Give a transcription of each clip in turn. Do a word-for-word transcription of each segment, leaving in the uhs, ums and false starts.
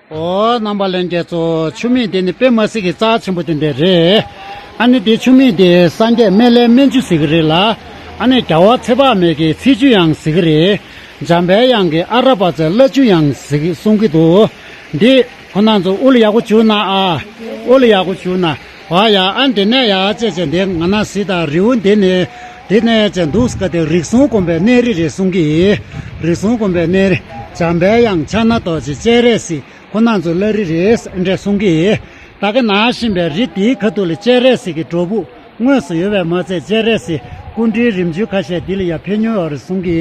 ཨོ། རྣམ་པ་ལྷན་རྒྱས་ཚོ། ཆུ་མིག་འདི་ནི་དཔེ་མ་སྲིད་ཀྱི་རྩ་ཆེན་པོ་དེ་འདྲ་རེད། ཨ་ནི་འདི་ཆུ་མིག་འདི་སངས་རྒྱས་སྨན་བླའི་སྨན་ཆུ་ཟེར་གྱི་རེད་ལ། ཨ་ནི་རྒྱལ་བ་ཚེ་དཔག་མེད་ཀྱི་ཚེ་ཆུ་ཡང་ཟེར་གྱི་རེད། འཇམ་པའི་དབྱངས་ཀྱི་ཨ་ར་པ་ཙའི་བླ་ཆུ་ཡང་ཟེར་གྱི་གསུང་གི་འདུག། འདི་ཁོ་ན་ཚོ་དབུ་ལ་ཡག་པོ་བྱུགས་ན་ཨ། དབུ་ལ་ཡག་པོ་བྱུགས་ན། ཨ་ཡ། ཨ་འདི་ནས་ཡ་ཅེ་ཅེ་འདི་ང་ན་སི་ད་རི་བོ་འདི་ནས་འདི་ནས་ཅེ་འདུག་སྐ་དེ་རིགས་གསུམ་སྒོམ་པའི་གནས་རི་རེད་གསུང་གི། རིགས་གསུམ་སྒོམ་པའི་གནས་རི། འཇམ་པའི་དབྱངས་ཕྱག་ན་རྡོ་རྗེ་སྤྱན་རས་གཟིགས། ཁོ་ན་ཚོ་བླ་རི་རེད་འདྲ་གསུང་གི། ད་ག་ན་བཞིན་པའི་རི་དེའི་ཁ་ཐུག་ལ་སྤྱན་རས་གཟིགས་ཀྱི་སྒྲུབ་ཕུག་དངོས་སུ་ཡོད་པས་མ་ཚད། སྤྱན་རས་གཟིགས་སྐུ་ཕྲེང་རིམ་བྱོན་ཁ་ཤས་འདི་ལ་ཡང་ཕེབས་མྱོང་ཡོད་རེད་གསུང་གི།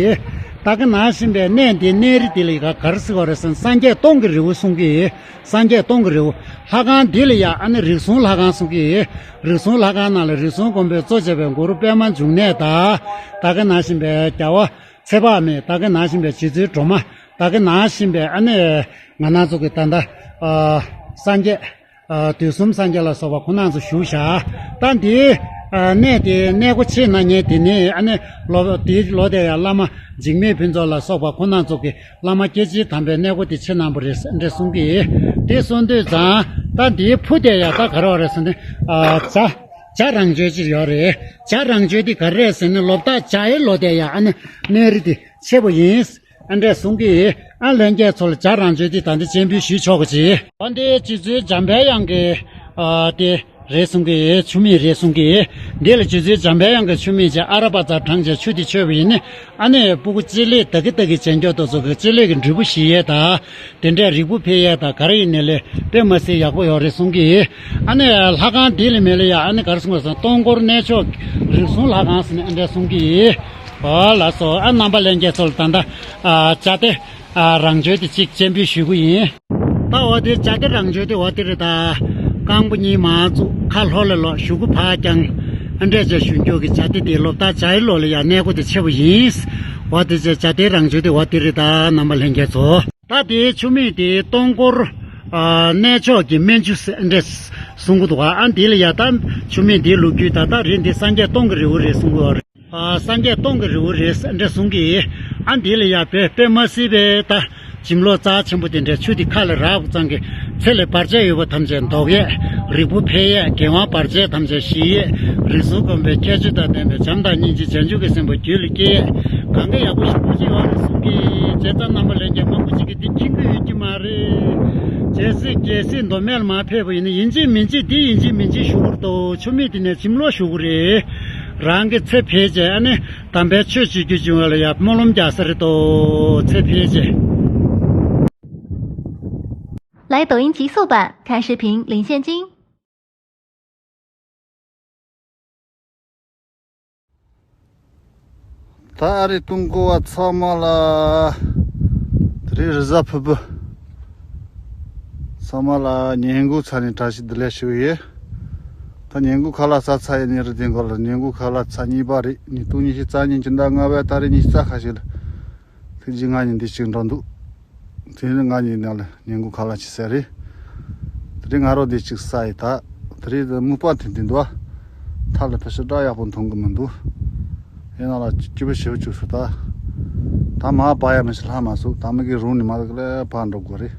ད་ག་ན་བཞིན་པའི་གནས་འདི་གནས་རི་འདི་ལ་ཡང་ག་རེ་ཟེར་བ་རེད་ཟེར་ན། སངས་རྒྱས་སྟོང་གི་རི་བོ་གསུང་གི། སངས་རྒྱས་སྟོང་གི་རི་བོ། ལྷ་ཁང་འདི་ལ་ཡང་ཨ་ནི་རིགས་གསུམ་ལྷ་ཁང་གསུང་གི། རིགས་གསུམ་ལྷ་ཁང་ནང་ལ་རིགས་གསུམ་སྒོམ་པའི་གཙོ་བྱས་པའི་གུ་རུ་པདྨ་འབྱུང་གནས་དང་། ད་ག་ན་བཞིན་པའི་རྒྱལ་བ་ཚེ་དཔག་མེད། ད་ག་ན་བཞིན་པའི་རྗེ་བཙུན་སྒྲོལ་མ། ད་ག་ན་བཞིན་པའི་ཨ་ནི་ང་རང་ཚོ་གི་ད་ལྟ་ཨ་སངས་རྒྱས། ཨ་དུས་གསུམ་སངས་རྒྱས་ལ་སོགས་པ་ཁོ་ན་ཚོ་བཞུགས་བཞག། ད་འདི་ཨ་གནས་དེ་གནས་སྒོ་ཕྱེ་གནང་མཁན་དེ་ནི་ཨ་ནི་ལོ་དེའི་ལོ་དེ་ཡང་བླ་མ་འཇིགས་མེད་ཕུན་ཚོགས་ལ་སོགས་པ་ཁོ་ན་ཚོ་གི་བླ་མ་སྐྱེ་ཅིག་དམ་པའི་གནས་སྒོ་དེ་ཕྱེ་གནང་པ་རེད་འདྲ་གསུང་གི། དེ་གསུང་དུས་ཙང་ད་འདིའི་ཕུ་དེ་ཡང་ད་ག་རེ་བ་རེད་ཟེར་ན། ཨ་བྱ་བྱ་རང་བྱོན་ཅིག་ཡོད་རེད། བྱ་རང་བྱོན་དེ་ག་རེ་རེད་ཟེར་ན། ལོ་རྟགས་བྱ་ཡི་ལོ་དེ་ཡང་ཨ་ནི་གནས་རི་དེ་ཕྱེ་པ་ཡིན། ཨ་འདྲས་གསུང་གི། ཨ་ལྷན་རྒྱས་ཚོ་ལ་བྱ་རང་བྱོན་འདི་ད་འདི་སྤྱན་འབུལ་ཞུས་ཆོག་གི་ཅི། འོ་འདི་རྗེ་བཙུན་འཇམ་པའི་དབྱངས་ཀྱི་ཨ་དེ་རེད་གསུང་གི། ཆུ་མིག་རེད་གསུང་གི། འདི་ལ་རྗེ་བཙུན་འཇམ་པའི་དབྱངས་ཀྱི་ཆུ་མིག་ཅེས་ཨ་ར་པ་ཙ་དྲངས་བྱས་ཆུ་དེ་མཆོད་པ་ཡིན་ནི། ཨ་ནི་སྤུ་གུ་ལྕེ་ལེགས་ད་གི་ད་གི་བྱེད་མགྱོགས་དུ་ཚོ་གི་ལྕེ་ལེགས་ཀྱི་འབྲས་བུ་ཞིག་ཡས་ད། དེ་འདྲས་རིགས་པོ་འཕེལ་ཡས་ད་ག་རེ་ཡིན་ནི་ལས་དཔེ་མ་སྲིད་ཡག་པོ་ཡོད་རེད་གསུང་གི། ཨ་ནི་ལྷ་ཁང་འདི་ལ་མེད་ལ་ཡ་ཨ་ནི་ག་རེ་གསུང་བ་སོང་སྟོང་འཁོར་གནས་མཆོག་རིགས་གསུམ་ལྷ་ཁང་ཟེར་ནས་ཨ་འདྲས་གསུང་གི། ཨོ་ལགས་སོ། ཨ་རྣམ་པ་ལྷན་རྒྱས་ཚོ་ལ་ད་ལྟ་ཨ་བྱ་དེ་ཨ་རང་བྱོན་དེ་གཅིག་སྤྱན་འབུལ་ཞུ་གི་ཡིན། ད་འོ་དེ་བྱ་དེ་རང་བྱོན་དེ་འོ་དེ་རེད་ད། རྐང་པ་གཉིས་མར་བཙུགས། ཁ་ལྷོ་ལ་ལོག། གཞུ་གུ་ཕར་བརྐྱངས། ཨ་འདྲས་བྱས་ཞུ་མགྱོགས་ཀྱི་བྱ་དེ་དེ་ལོ་ད་བྱ་ཡི་ལོ་ལ་ཡ་གནས་སྒོ་དེ་ཕྱེ་བ་ཡིན། འོ་དེ་བྱས་བྱ་དེ་རང་བྱོན་དེ་འོ་དེ་རེད་ད་རྣམ་པ་ལྷན་རྒྱས་ཚོ། ད་དེའི་ཆུ་མིག་དེ་སྟོང་འཁོར་ཨ་གནས་མཆོག་གི་སྨན་ཆུ་ཟེར་འདྲས་གསུང་གི་འདུག་ག། ཨ་འདི་ལ་ཡ་ད་ཆུ་མིག་འདིའི་ལོ་རྒྱུས་ད་ལྟ་རེད། འདི་སངས་རྒྱས་སྟོང་གི་རི་བོ་རེད་གསུང་གི་ཡོད་རེད། ཨ་སངས་རྒྱས་སྟོང་གི་རི་བོ་རེད་འདྲ་གསུང་གི། ཨ་འདི་ལ་ཡ་དཔེ་དཔེ་མ་སྲིད་པའི་ད་གྱིམ་ལོ་རྩ་ཆེན་པོ་དེ་འདྲ་ཆུ་དེ་ཁ་ལ་རག་ཙང་གི་ཚེ་ལས་བར་ཆད་ཡོད་པ་ཐམས་ཅད་ཟློག་ཡས། རིགས་པོ་འཕེལ་ཡས། དགེ་བ་བར་ཆད་ཐམས་ཅད་ཞི་ཡས། རིགས་གསུམ་སྒོམ་པའི་ཁྱད་ཆོས་དང་ལྡན་པའི་བྱམས་དང་སྙིང་རྗེ་བྱང་ཆུབ་ཀྱི་སེམས་པ་རྒྱུད་ལ་སྐྱེ་ཡས། གང་ག་ཡག་པོ་ཞེ་པོ་ཅིག་ཡོད་རེད་གསུང་གི། བྱས་ཙང་རྣམ་པ་ལྷན་རྒྱས་མང་པོ་ཅིག་གིས་འདི་མཁྱེན་གྱི་ཡོད་ཀྱི་མ་རེད། གལ་སྲིད་གལ་སྲིད་མདོ་སྨད་ལ་མར་ཕེབས་པ་ཡིན་ན་ཡིན་གཅིག་མིན་གཅིག་འདི་ཡིན་གཅིག་མིན་གཅིག་ཞུ་དགོས་རེད་དོ། ཆུ་མིག་དེ་ནས་གྱིམ་ལོ་ཞུ་དགོས་རེད། རང་གི་ཚེ་འཕེལ་བྱས་ཨ་ནི་དམ་པའི་ཆོས་བྱེད་རྒྱུ་བྱུང་བ་ལ་ཡ་སྨོན་ལམ་རྒྱག་ས་རེད་དོ། ཚེ་འཕེལ་བྱས། 来抖音极速版，看视频领现金。 ད་ཨ་རི་སྟོང་འཁོར་བ་ཚང་མ་ལ་དེ་རིང་རི་གཟར་ཕུར་བུ་ཚང་མ་ལ་ཉིན་གུང་ཚ་ནས་བཀྲ་ཤིས་བདེ་ལེགས་ཞུ་ཡི། ད་ཉིན་གུང་ཁ་ལག་ཟ་ཚར་ཡི་ནི་རི་དེ་འགོ་ལ་ཉིན་གུང་ཁ་ལག་ཚ་གཉིས་པ་རེད། ཉིས་སྟོང་ཉི་ཤུ་རྩ་གཉིས་སྤྱི་ཟླ་ལྔ་པའི་ཏ་རིག་ཉི་ཤུ་རྩ་ཁ་ཤས་ལ་ཐིག་ཇི་ང་གཉིས་འདི་ཞིག་འགྲོ་འདུག་དེ་ནི་ང་གཉིས་ནང་ལ་ཉིན་གུང་ཁ་ལག་ཅིག་ཟས་རེད། དེ་རིང་ང་རོ་འདི་ཅིག་ཟ་ཡི་ད། དེ་རིང་དེ་སྨུག་པ་ཐིང་ཐིང་འདུག་ཨ། ཐག་ལ་ཕལ་ཆེར་སྒྲ་ཡག་པོ་མཐོང་གི་མི་འདུག་ཡིན་ནའང་ལ་སྐྱིད་པོ་ཞེ་པོ་བྱུང་སོང་ད། ད་མར་བབས་ཡ་མི་ཤེས་ལྷག་མ་སོང་། ད་མི་གི་རུང་ནི་མ་གི་ལ་ཕར་འགྲོ་དགོས་རེད།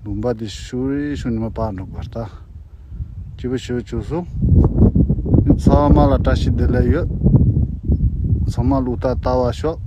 ལུང་པ་འདི་ཤུ་རི་ཤུ་ནི་མ་ཕར་འགྲོ་དགོས་རེད་ད། སྐྱིད་པོ་ཞེ་པོ་བྱུང་སོང་། ཚང་མ་ལ་བཀྲ་ཤིས་བདེ་ལེགས་ཡོད། ཚང་མ་ལུག་རྟགས་ལྟ་བ་ཤོག